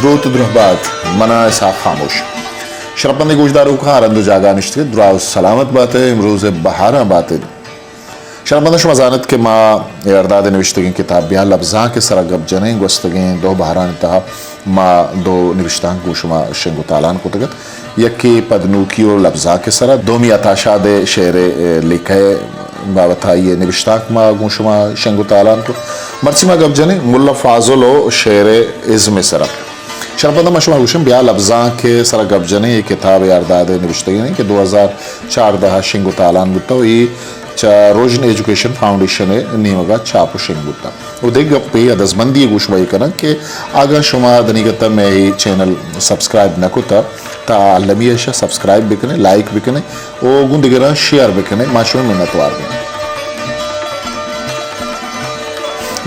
روت درہبات، منا اسحاق خاموش۔ شرپندیں گوشداروکاں ہر ہند و جاگہ نشتگ ات، دراہ و سلامت بات ات، امروز بہاراں بات ات۔ شرپنداں، شما زانت کہ ما اے ارداد ء نوشتگیں کتاب بیا لبزانک ء سرا گپ جنیں، گوستگیں دو بہرانی تہا ما دو نبشتانک گوں شما شنگ و تالان کتگ ات۔ یکے پدنوکی و لبزانک ء سرا، دومی عطا شاد ء شعر ء لیکہ ء بابت آئی ء نبشتانک ما گوں شما شنگ و تالان کت۔ مرچی ما گپ جنیں ملا فاضل و شعر ء ازم ء سرا۔ شرپنداں، ما شما گوشن بیا لبزانک ء سرا گپ جنیں، اے کتاب ء ارداد ء نبشتگیں کہ دو ہزار چاردہ ء شنگ و تالان بوتہ و اے چہ روژن ایجوکیشن فاؤنڈیشن ء نیمگا چاپ و شنگ بوتہ۔ و دگہ گپے یا دزبندی گوش بہ کنن کہ اگاں شما دنیگت مئے چینل سبسکرائب نہ کتہ تا المی اشا سبسکرائب بکنے، لائک بکنے و گوں دگراں شیئر بکنے، ما شمئے منتوار بیں۔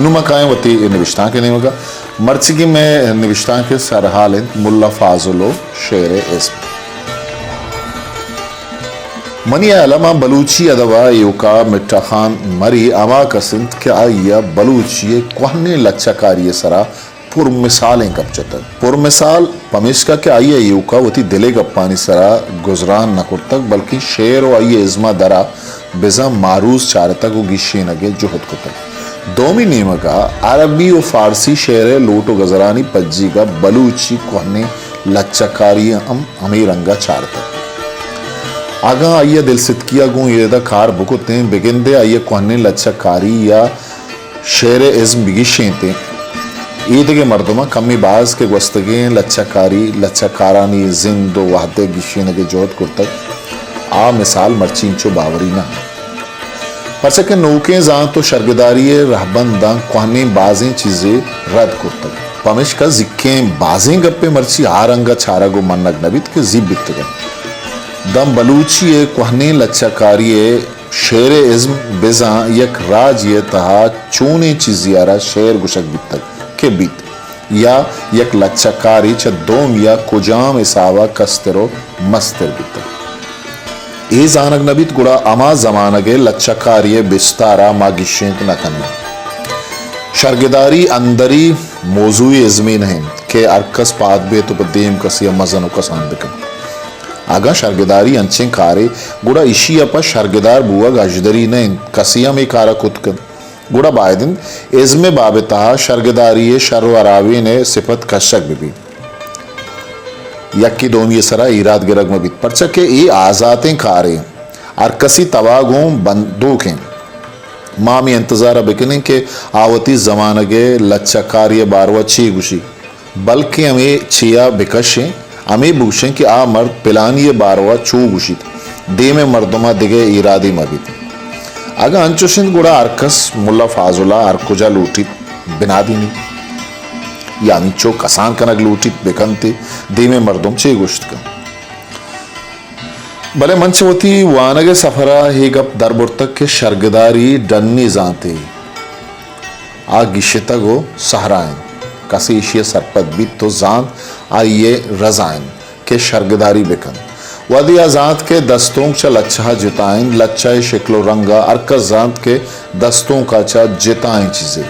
نوں ما کائیں وتی نبشتانک نیمگا۔ مرچگی مئے نبشتانک سرحال انت ملا فاضل و شعر ازم۔ منی ہیالا ماں بلوچی ادب ء ایوکا مٹھا خان مری ہما کس انت کہ آئی ء بلوچی ء کوہنیں لچہ کاری ء سرا پر مثالیں گپ جتگ۔ پر مثال پمیشکا کہ آئی ء ایوکا وتی دل ء گپانی سرا گزران نہ کرتگ، بلکیں شعر و آئی ء ازم ء درا بزاں معروض چارتگ و گیشینگ ء جہد کتگ۔ دومی نیمگ ء عربی و فارسی شعر ء لوٹ و گزرانی پجیگ ء بلوچی کوہنیں لچہ کاری ء ہم ہمے رنگ ء چارتگ۔ اگاں آئی ء دلستکی ء گوں اے رد ء کار بکتیں، بگندے آئی ء کوہنیں لچہ کاری یا شعر ء ازم بگیشینتیں، ایدگہ مردماں کمے باز کہ گوستگیں لچہ کاری، لچہ کارانی زند و وہد ء گیشینگ ء جہد کرتگ، آ مثال مرچی انچو باوری نہ انت۔ پرچا کہ نوکیں زانت و شرگداری ء رہبنداں کوہنیں بازیں چیزے رد کرتگ، پمیشکا زیکیں بازیں گپے مرچی آ رنگ ء چارگ و منگ نہ بیت کہ زی بیتگ انت۔ داں بلوچی ء کوہنیں لچہ کاری ء شعر ء ازم بزاں یک راجے ء تہا چونیں چیزے ء را شعر گوشگ بیتگ کہ بیت یا یک لچہ کارے چہ دومی ء کجام حساب ء کستر و مستر بیتگ۔ اے زانگ نہ بیت گڑا ہما زمانگ ء لچہ کاری ء بستار ء ما گیشینت نہ کنیں۔ شرگداری اندری موضوعی ازمے نہ انت کہ ہر کس پاد بیت و پہ دیم کسے ء مزن و کسان بکنت۔ اگاں شرگداری انچیں کارے، گڑا ایشی ء پہ شرگدار بوگ ہژدری نہ انت، کسے ہم اے کار ء کت کنت۔ گڑا باید انت ازم ء باب ء تہا شرگداری ء شر و ہراوین ء سپت کشگ بہ بیت، یکے دومی ء سرا ایراد گرگ مہ بیت، پرچا کہ اے آزاتیں کارے، ہر کسی توا گوں بندوک انت۔ ما ہمے انتظار ء بکنیں کہ آ وتی زمانگ ء لچہ کاری ء باروا چے گوشی۔ بلکیں ہمے چیا بکشیں، ہمے بگوشیں کہ آ مرد پلانی ء باروا چو گوشیت، دیم ء مردم ء دگہ ایرادے مہ بیت۔ اگاں انچش انت گڑا ہر کس ملا فاضل ء ہر کجا لوٹیت بنادینیت، یا ہمینچو کسان کنگ لوٹیت بکنت، دیم ء مردم چے گوشت کنت؟ بلے من چہ وتی وانگ ء سفر ء اے گپ در برتگ کہ شرگداری ڈنی زانتے۔ آ گیشتگ و سہرا انت۔ کسے ایشی ء سرپد بیت تو زانت آئی ء رضا انت کہ شرگداری بہ کنت۔ وہدے آ زانت کہ دستونک چہ لچہ ء جتا انت، لچہ ء شکل و رنگ ء ہر کس زانت کہ دستونک ء چہ جتائیں چیزے۔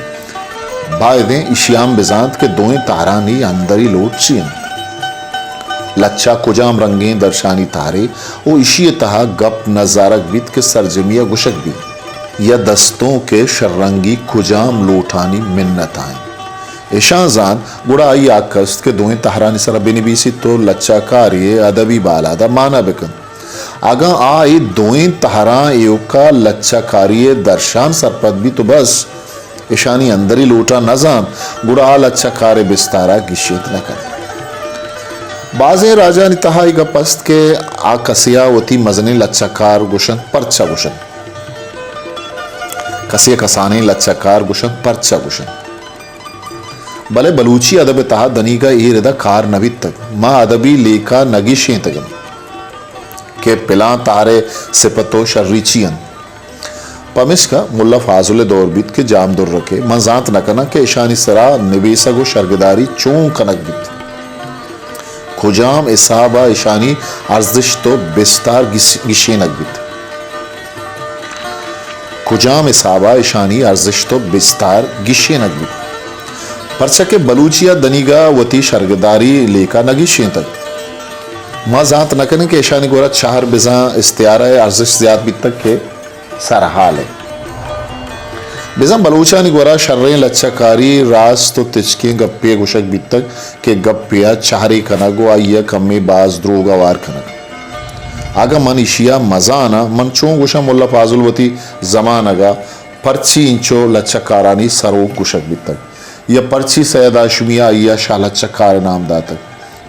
بایدیں ایشی ء ہم بزانت کہ دوئیں تہرانی اندری لوٹ چی انت۔ لچہ کجام رنگیں درشانی تہرے و ایشی ء تہا گپ نزارگ بیت کہ سرجمی ء گوشگ بیت۔ یا دستونک ء شررنگی کجام لوٹانی منت ء انت۔ اشاں زانت، گڑا آئی ء حق است کہ دوئیں تہرانی سرا بنبیسیت و لچہ کاری ء ادبی بالاد ء مانا بکنت۔ اگاں آ اے دوئیں تہراں ایوکا لچہ کاری ء درشان سرپد بیت و بس، اشانی اندری لوٹا نہ زانت، گڑا آ لچہ کار ء بستار ء گیشینت نہ کنت۔ بازیں راجانی تہا اے گپ است کہ آ کسے ء وتی مزنیں لچہ کار گوشنت، پرچا گوشنت؟ کسے ء کسانیں لچہ کار گوشنت، پرچا گوشنت؟ بلے بلوچی ادب ء تہا دنیگا اے ردا کار نہ بیتگ۔ ما ادبی لیکہ نہ گیشینتگ انت کہ پلاں تہر ء سپت و شری چی انت۔ پمیشکا ملا فاضل ء دور بیت کہ جام درک ء من زانت نہ کناں کہ اشانی سرا نبیسگ و شرگداری چون کنگ بیت۔ کجام حساب ء اشانی ارزشت و بستار گس-، گیشینگ بیت؟ کجام حساب ء اشانی ارزشت و بستار گیشینگ بیت؟ پرچا کہ بلوچی ءَ دنیگا وتی شرگداری لیکہ نہ گیشینتگ۔ ما زانت نہ کنیں کہ ایشانی گورا چہر بزاں استعارہ ءِ ارزشت زیات بیتگ کہ سرحال ءِ۔ بزاں بلوچانی گورا شریں لچہ کاری راست ءُ تچکیں گپے ءَ گوشگ بیتگ کہ گپے ءَ چہرے کنگ ءُ آئی ءَ کمے باز دروگ ہوار کنگ۔ اگاں من ایشی ءَ مزاناں، من چون گوشاں ملا فاضل وتی زمانگ ءَ پرچی انچو لچہ کارانی سروک گوشگ بیتگ یا پرچی سید ہاشمی ءَ آئی ءَ شاہ لچہ کار ءِ نام داتگ؟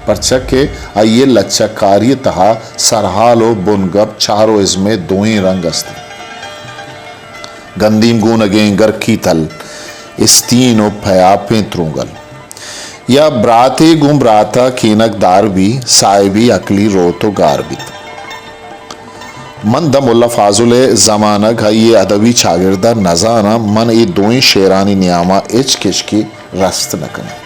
پرچا کہ آئی ءِ لچہ کاری ءِ تہا سرحال ءُ بنگپ، چہر ءُ ازم ءِ دوئیں رنگ است انت۔ گندیم گونگیں گرکی تل، استین ءُ پیاپیں ترونگل۔ یا براتے گوں برات ءَ کینگ دار بی، صاحبی عقلی روت ءُ گار بیت۔ من داں ملا فاضل ءِ زمانگ، آئی ءِ ادبی چاگرد ءَ نزاناں، من اے دوئیں شعرانی نیام ءَ ہچ کشکے رست نہ کناں۔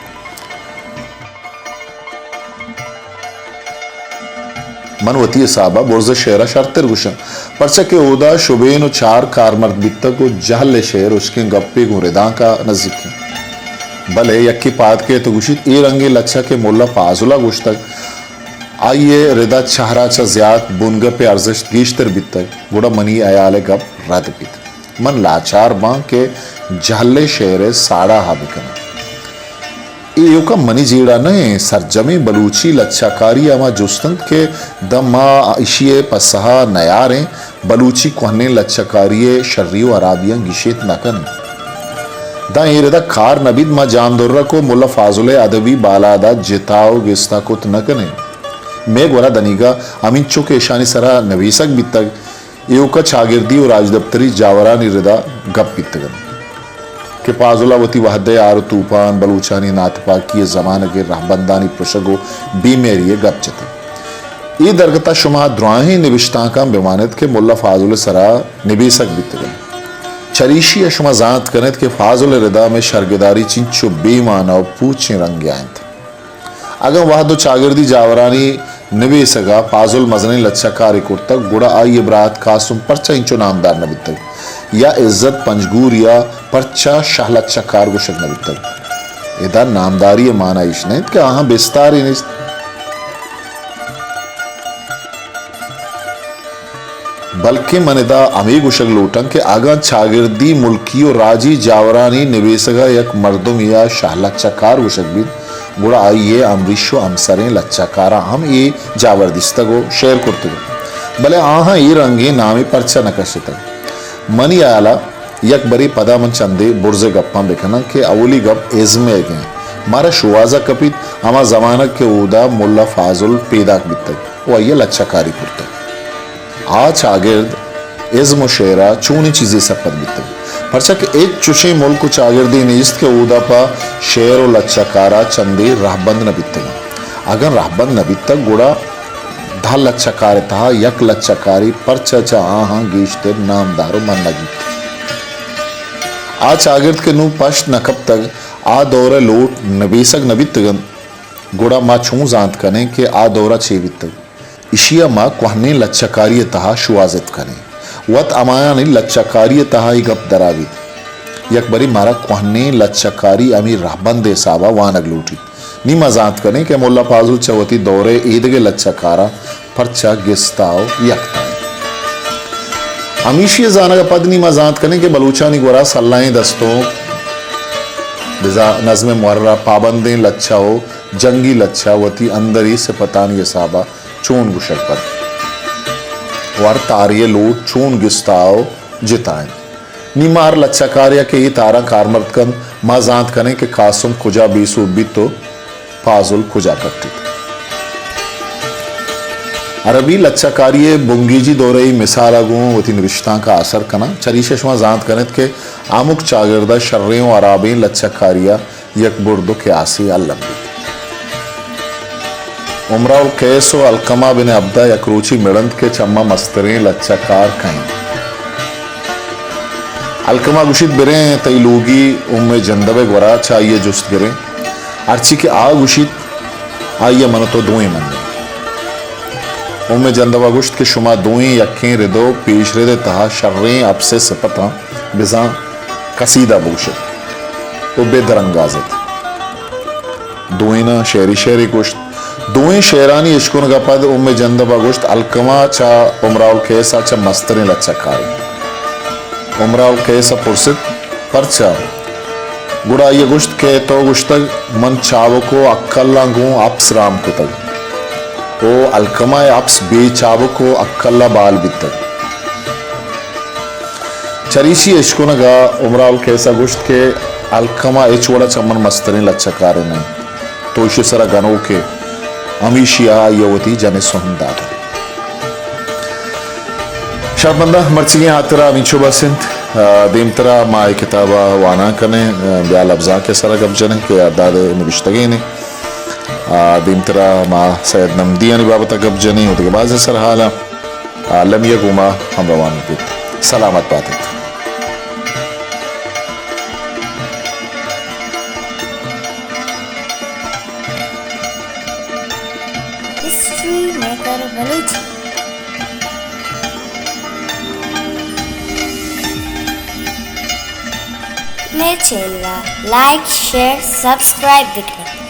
من وتی حساب ءَ برز ءِ شعر ءَ شرتر گوشاں، پرچا کہ اودا شبین ءُ چار کارمرد بیتگ ءُ جہل ءِ شعر ہشکیں گپے گوں ردانک ءَ نزیک انت۔ بلے یکے پاد کیت ءُ گوشیت، اے رنگیں لچہ کہ ملا فاضل ءَ گوشتگ، آئی ءِ رد ءَ چہر ءَ چہ زیات بنگپ ءِ ارزشت گیشتر بیتگ، گڑا منی ہیال ءِ گپ رد بیت۔ من لاچار باں کہ جہل ءِ شعر ءِ ساڑا ءَ بکناں۔ اے ایوکا منی جیڑہ نہ انت، سرجمیں بلوچی لچہ کاری ءِ ہما جست انت کہ داں ما ایشی ءِ پسہ ءَ نیاریں، بلوچی کوہنیں لچہ کاری ءِ شری ءُ ہرابیاں گیشینت نہ کنیں۔ داں اے رد ءَ کار نہ بیت، ما جان درک ءُ ملا فاضل ءِ ادبی بالاد ءَ جتا ءُ گستا کت نہ کنیں۔ مئے گورا دنیگا ہمینچو کہ ایشانی سرا نبیسگ بیتگ، ایوکا چاگردی ءُ راجدپتری جاورانی ردا گپ بیتگ انت کہ فاضل ءَ وتی وہد ءِ آر ءُ توپان، بلوچانی ناتپاکی ءِ زمانگ ءِ رہبندانی پرشگ ءُ بے مہری ءِ گپ جتگ۔ اے درگت ءَ شما دراہیں نبشتانکاں بہ وان ات کہ ملا فاضل ءِ سرا نبیسگ بیتگ انت۔ چریشی ءَ شما زانت کن ات کہ فاضل ءِ ردا مئے شرگداری چنچو بے مانا ءُ پوچیں رنگے ءَ انت۔ اگاں وہد ءُ چاگردی جاورانی نبیسگ ءَ فاضل مزنیں لچہ کارے کرتگ، گڑا آئی ءِ برات قاسم پرچا اینچو نامدار نہ بیتگ؟ یا عزت پنجگوری ءَ پرچا شاہ لچہ کار گوشگ نہ بیتگ؟ ادا نامداری ءِ مانا ایش نہ انت کہ آہاں بستارے نیست۔ بلکیں من ادا ہمے گوشگ لوٹاں کہ اگاں چاگردی، ملکی ءُ راجی جاورانی نبیسگ ءَ یک مردمے ءَ شاہ لچہ کار گوشگ بیت، گڑا آئی ءِ ہمریش ءُ ہمسریں لچہ کاراں ہم اے جاور دیستگ ءُ شعر کرتگ انت، بلے آہاں اے رنگیں نامے پرچا نہ کشتگ؟ منی ہیال ءَ یک برے پدا من چندے برز ءِ گپاں بہ کناں کہ اولی گپ ازم ءِ گیں۔ مارا شوہاز ءَ کپیت ہما زمانگ کہ اودا ملا فاضل پیداک بیتگ ءُ آئی ءَ لچہ کاری کرتگ۔ آ چاگرد ازم ءُ شعر ءَ چونیں چیزے سرپد بیتگ؟ پرچا کہ ہچ چشیں ملک ءُ چاگردے نیست کہ اودا پہ شعر ءُ لچہ کار ءَ چندے رہبند نہ بیتگ انت۔ اگاں رہبند نہ بیتگ، گڑا دہ لچہ کار ءِ تہا یک لچہ کارے پرچا چہ آہاں گیشتر نامدار ءُ منگ بیت؟ آ چاگرد کہ نوں پشت نہ کپتگ، آ دور ءِ لوٹ نبیسگ نہ بیتگ انت، گڑا ما چون زانت کنیں کہ آ دور ءَ چے بیتگ؟ ایشی ءَ ما کوہنیں لچہ کاری ءِ تہا شوہازت کنیں۔ وت ہمایانی لچہ کاری ءِ تہا اے گپ درابیت۔ یک برے مارا کوہنیں لچہ کاری ہمے رہبند ءِ حساب ءَ وانگ لوٹیت۔ نی ما زانت کنیں کہ ملا فاضل چہ وتی دور ءِ ایدگہ لچہ کاراں پرچا گستا ءُ یکتا انت۔ ہمیشی ءِ زانگ ءَ پد نی ما زانت کنیں کہ بلوچانی گورا سلائیں دستونک، بزاں نظم محرہ، پابندیں لچہ ءُ جنگی لچہ وتی اندری سپتانی حساب ءَ چون گوشگ بنت ءُ ہر تارے ءِ لوٹ چون گستا ءُ جتا انت۔ نی ما ہر لچہ کارے ءَ کہ اے تاراں کارمرد کنت، ما زانت کنیں کہ قاسم کجا بے سوب بیت ءُ فاضل کجا کٹیت۔ عربی لچہ کاری ءِ بنگیجی دور ءِ اے مثال ءَ گوں وتی نبشتانک ءَ آسر کناں۔ چریشی ءَ شما زانت کن ات کہ ہمک چاگرد ءَ شریں ءُ ہرابیں لچہ کاری ءِ یک برد ءُ قیاسے الم بیت۔ امرؤ القیس ءُ علقمہ بن عبدہ یک روچے مڑ انت کہ چہ ما مستریں لچہ کار کئے انت۔ علقمہ گوشیت، بریں تئی لوگی ام جندب ءِ گورا چہ آئی ءَ جست گریں۔ ہرچی کہ آ گوشیت، آئی ءَ من ءُ تو دوئیں منیں۔ ام جندب ءَ گوشت کہ شما دوئیں یکیں رد ءُ پیش رد ءِ تہا شریں اپس ءِ سپتاں بزاں قصیدہ بگوش ات ءُ بہ درانگاز ات۔ دوئیناں شعرے شعرے گوشت۔ دوئیں شعرانی اشکنگ ءَ پد ام جندب ءَ گوشت، الکما چہ امراؤ القیس ءَ چہ مستریں لچہ کارے۔ امراؤ القیس ءَ پرست، پرچا؟ گڑا آئی ءَ گوشت کہ تو گوشتگ، من چابک ءُ اکلاں گوں اپس رام کتگ ءُ الکما ءِ اپس بے چابک ءُ اکل ءَ بال بیتگ۔ چریشی اشکنگ ءَ امراؤ القیس ءَ گوشت کہ الکما ہچ وڑ ءَ چہ من مستریں لچہ کارے نہ انت۔ تو ایشی ءِ سرا گنوک ئے، ہمیشی ءَ آئی ءَ وتی جن ءِ سہن داتگ۔ شرپمنداں، مرچیگیں ہاترا ہمینچو بس انت۔ آ، دیمترا ما اے کتاب ءَ وانان کنیں، آ، بیا لبزانک ءِ سرا گپ جنیں کہ یار داد ءِ نبشتگینے۔ آ، دیمترا ما سید نمدیانی بابت ءَ گپ جنیں ءُ دگہ بازیں سرحالاں۔ آ، المی ءَ گوں ما ہمروان بیت۔ سلامت بات ات۔ History maker Balochi. مئے چینل ءَ لائک، شیئر، سبسکرائب بکن ات۔